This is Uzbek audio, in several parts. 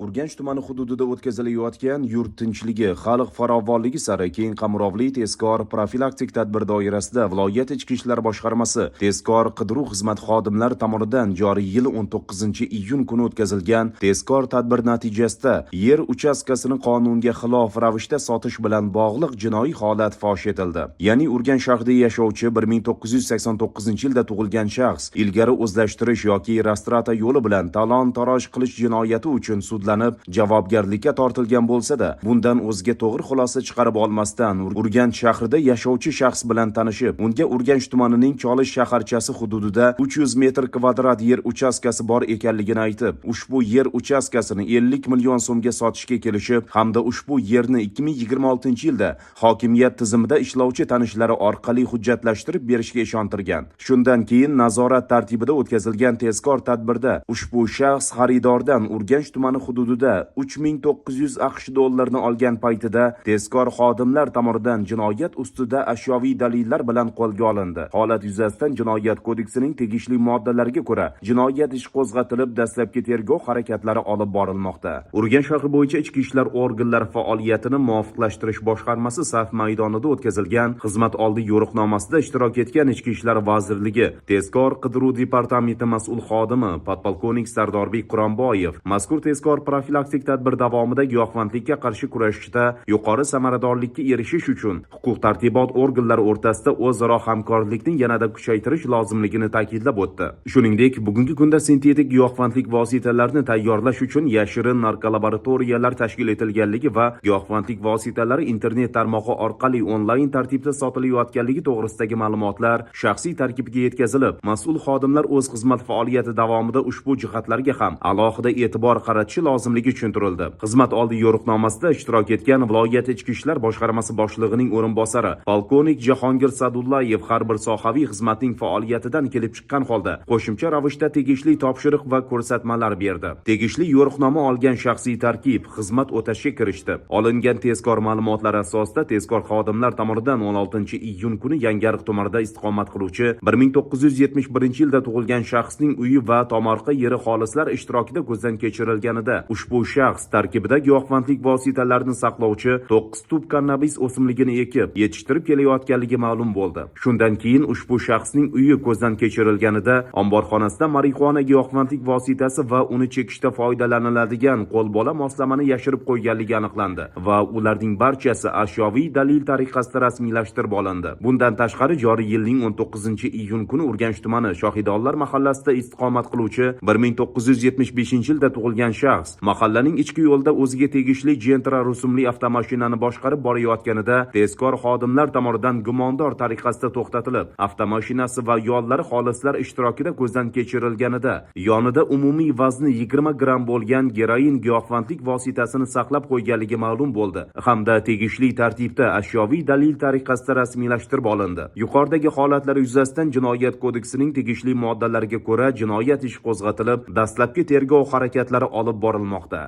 Urganch tumani hududida o'tkazilayotgan yurt tinchligi, xalq farovonligi sari keng qamrovli tezkor profilaktik tadbir doirasida viloyat ichki ishlar boshqarmasi tezkor qidiruv xizmati xodimlari tomonidan joriy yil 19-iyun kuni o'tkazilgan tezkor tadbir natijasida yer uchastkasini qonunga xilof ravishda sotish bilan bog'liq jinoiy holat fosh etildi. Ya'ni Urganch shahrida yashovchi 1989-yilda tug'ilgan shaxs ilgari o'zlashtirish yoki rastrata yo'li bilan talon-taroj qilish jinoyati uchun sudlanib, javobgarlikka tortilgan bo'lsa-da, bundan o'ziga to'g'ri xulosa chiqarib olmasdan Urganch shahrida yashovchi shaxs bilan tanishib, unga Urganch tumanining Cholish shaharchasi hududida 300 metr kvadrat yer uchastkasi bor ekanligini aytib, ushbu yer uchastkasini 50 million so'mga sotishga kelishib hamda ushbu yerni 2026-yilda hokimiyat tizimida ishlovchi tanishlari orqali hujjatlashtirib berishga ishontirgan. Shundan keyin nazorat tartibida o'tkazilgan tezkor tadbirda ushbu shaxs xaridordan Urganch tumani hududida 3900 AQSh dollarini olgan paytida tezkor xodimlar tomonidan jinoyat ustida ashyoviy dalillar bilan qo'lga olindi. Holat yuzasidan Jinoyat kodeksining tegishli moddalariga ko'ra jinoyat ishi qo'zg'atilib, dastlabki tergov harakatlari olib borilmoqda. Urganch shahri bo'yicha ichki ishlar organlari faoliyatini muvofiqlashtirish boshqarmasi saf maydonida o'tkazilgan xizmat oldi yo'riqnomasida ishtirok etgan Ichki ishlar vazirligi tezkor qidiruv departamenti mas'ul xodimi podpolkovnik Sardorbek Quronboyev mazkur tezkor profilaktik tadbir davomida giyohvandlikka qarshi kurashishda yuqori samaradorlikka erishish uchun huquq tartibot organlari o'rtasida o'zaro hamkorlikni yanada kuchaytirish lozimligini ta'kidlab o'tdi. Shuningdek, bugungi kunda sintetik giyohvandlik vositalarini tayyorlash uchun yashirin narkolaboratoriyalar tashkil etilganligi va giyohvandlik vositalari internet tarmog'i orqali onlayn tartibda sotilayotganligi to'g'risidagi ma'lumotlar shaxsiy tarkibga yetkazilib, mas'ul xodimlar o'z xizmat faoliyati davomida ushbu jihatlarga ham alohida e'tibor qaratishi lozimligi tushuntirildi. Xizmat oldi yo'riqnomasida ishtirok etgan viloyat ichki ishlar boshqarmasi boshlig'ining o'rinbosari polkovnik Jahongir Sadullayev har bir sohaviy xizmatning faoliyatidan kelib chiqqan holda qo'shimcha ravishda tegishli topshiriq va ko'rsatmalar berdi. Tegishli yo'riqnoma olgan shaxsiy tarkib xizmat o'tashga kirishdi. Olingan tezkor ma'lumotlar asosida tezkor xodimlar tomonidan 16-iyun kuni Yangiariq tumanida istiqomat qiluvchi 1971-yilda tug'ilgan shaxsning uyi va tomorqa yeri xolislar ishtirokida ko'zdan kechirilganida ushbu shaxs tarkibida giyohvandlik vositalarini saqlovchi 9 tub kannabis o'simligini ekib, yetishtirib kelayotganligi ma'lum bo'ldi. Shundan keyin ushbu shaxsning uyi ko'zdan kechirilganida omborxonasida marixuana giyohvandlik vositasi va uni chekishda foydalaniladigan qo'lbola moslamani yashirib qo'yganligi aniqlandi va ularning barchasi ashyoviy dalil tariqasida rasmiylashtirib olindi. Bundan tashqari, joriy yilning 19-iyun kuni Urganch tumani Shohidonlar mahallasida istiqomat qiluvchi 1975-yilda tug'ilgan shaxs mahallaning ichki yo'lida o'ziga tegishli Gentra rusumli avtomashinani boshqarib borayotganida tezkor xodimlar tomonidan gumondor tariqasida to'xtatilib, avtomashinasi va yollari xolislar ishtirokida ko'zdan kechirilganida yonida umumiy vazni 20 gramm bo'lgan geroin giyohvandlik vositasini saqlab qo'yganligi ma'lum bo'ldi hamda tegishli tartibda ashyoviy dalil tariqasida rasmiylashtirib olindi. Yuqoridagi holatlar yuzasidan Jinoyat kodeksining tegishli moddalariga ko'ra jinoyat ishi qo'zg'atilib, dastlabki tergov harakatlari olib borilmoqda.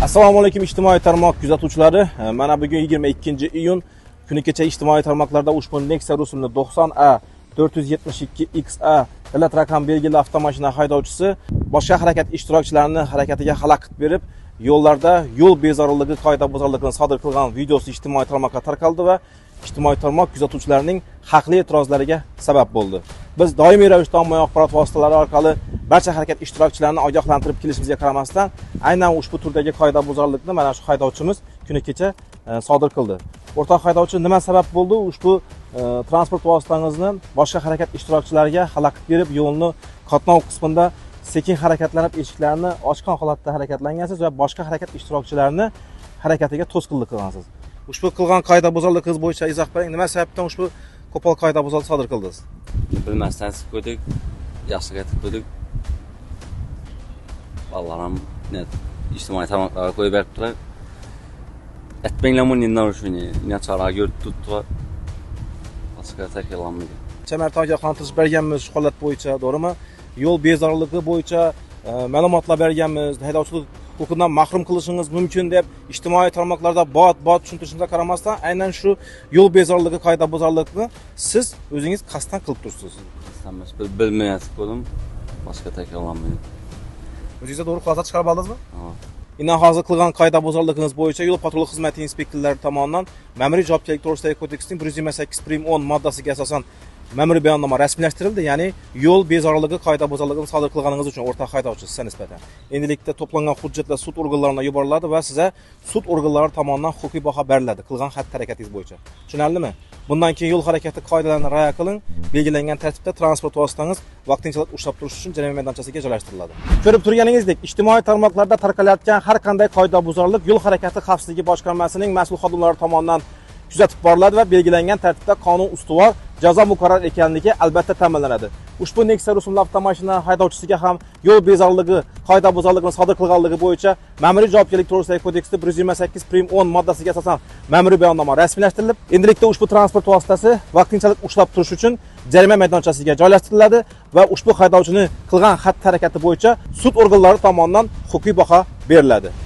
Assalomu alaykum, ijtimoiy tarmoq kuzatuvchilari. Mana bugun 22-iyun kuni kecha ijtimoiy tarmoqlarda ushbu Nexia rusumli 90A 472 XA davlat raqam belgili avtomashina haydovchisi boshqa harakat ishtirokchilarini harakatiga xalaqit berib, yo'llarda yo'l bezoriligi qoidabuzarligini sodir qilgan videosi ijtimoiy tarmoqqa tarqaldi va ijtimoiy tarmoq kuzatuvchilarining haqli e'tirozlariga sabab bo'ldi. Biz doimiy ravishda ommaviy axborot vositalari orqali barcha harakat ishtirokchilarini ogohlantirib kelishimizga qaramasdan, aynan ushbu turdagi qoidabuzarlikni mana shu haydovchimiz kuni kecha sodir qildi. O'rtoq haydovchi, nima sabab bo'ldi ushbu transport vositangizni boshqa harakat ishtirokchilariga xalaqit berib, yo'lni qatnov qismida sekin harakatlanib, eshiklarni ochgan holatda harakatlangansiz va boshqa harakat ishtirokchilarini harakatiga to'sqinlik qilgansiz? Ushbu qilgan qoidabuzarligingiz bo'yicha izoh bering. Nima sababdan ushbu qo'pol qoidabuzarlik sodir qildingiz? Bilmasdan sıkıp koyduk. Yaxshi etib qo'ydik. Bolalar ham ijtimoiy tarmoqlarga qo'yib beribdilar. Etmanglar buni нарушение. Ne chora ko'rib tutdilar. Boshqa takrorlanmaydi. Necha marta ogohlantirish berganmiz shu holat bo'yicha, to'g'rimi? Yo'l bezoriligi bo'yicha ma'lumotlar berganmiz, haydovchilik Huquqidan mahrum qilishingiz mumkin deb ijtimoiy tarmoqlarda bot tushuntirishimizga qaramasdan, aynan shu yo'l bezorligi qoidabuzarlikni siz o'zingiz qasddan qilib tursiz. Qasddan emas, bilmay aytib qo'ydim. Boshqa takrorlanmaydi. O'zingizga to'g'ri xulosa chiqarib oldingizmi? Ha. Endi hozir qilgan qoidabuzarligingiz bo'yicha yo'l patrul xizmati inspektorlari tomonidan ma'muriy javobgarlik to'g'risidagi kodeksning 128 prim 10 moddasiga asosan ma'muriy bayonnoma rasmiylashtirildi, ya'ni yo'l bezorligi qoidabuzarligini sodir qilganingiz uchun o'rtoq haydovchi sizga nisbatan. Endilikda to'plangan hujjatlar sud organlariga yuboriladi va sizga sud organlari tomonidan huquqiy baho beriladi qilgan xatti harakatingiz bo'yicha. Tushunarlimi? Bundan keyin yo'l harakati qoidalarini rioya qiling, belgilangan tartibda transport vositangiz vaqtinchalik ushlab turish uchun jarima maydonchasiga joylashtiriladi. Ko'rib turganingizdek, ijtimoiy tarmoqlarda tarqalayotgan har qanday qoidabuzarlik yo'l harakati xavfsizligi boshqarmasining mas'ul xodimlari tomonidan kuzatib boriladi va belgilangan tartibda qonun ustuvor jazo muqarrar ekanligi albatta ta'minlanadi. Ushbu Nexia rusumli avtomashina haydovchisiga ham yo'l bezorligi qoidabuzarligini sodir qilganligi bo'yicha ma'muriy javobgarlik to'g'risidagi kodeksda 128 prim 10 moddasiga asosan ma'muriy bayonnoma rasmiylashtirilib, endilikda ushbu transport vositasi vaqtinchalik ushlab turish uchun jarima maydonchasiga joylashtiriladi va ushbu haydovchini qilgan xatti harakati bo'yicha sud organlari tomonidan huquqiy baho beriladi.